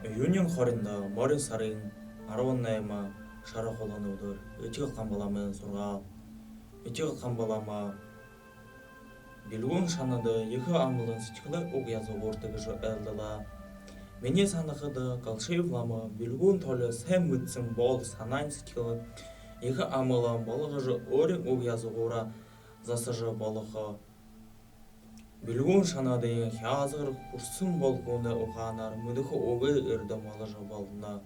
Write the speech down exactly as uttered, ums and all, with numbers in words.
Июниин хоринда, морин сарын арбан найман, шара хулгана үдэр. Этигэл Хамба ламын сургаал. Этигэл Хамба лама бэлигүүн шанада ехэ амгалан сэдьхэлэй уг язгуур гэжэ айлдалаа. Минии һанахада, Галшиев лама бэлигүүн толи һайн мэдэһэн бол һанаан сэдьхэлээ ехэ амгалан болгожо, өөрын уг язгуураа засажа болохо. Бэлигүүн шанадын хизаараар хүрсэн бол хүнэй ухаанаар мэдэхэ үгы эрдэм боложо болоно.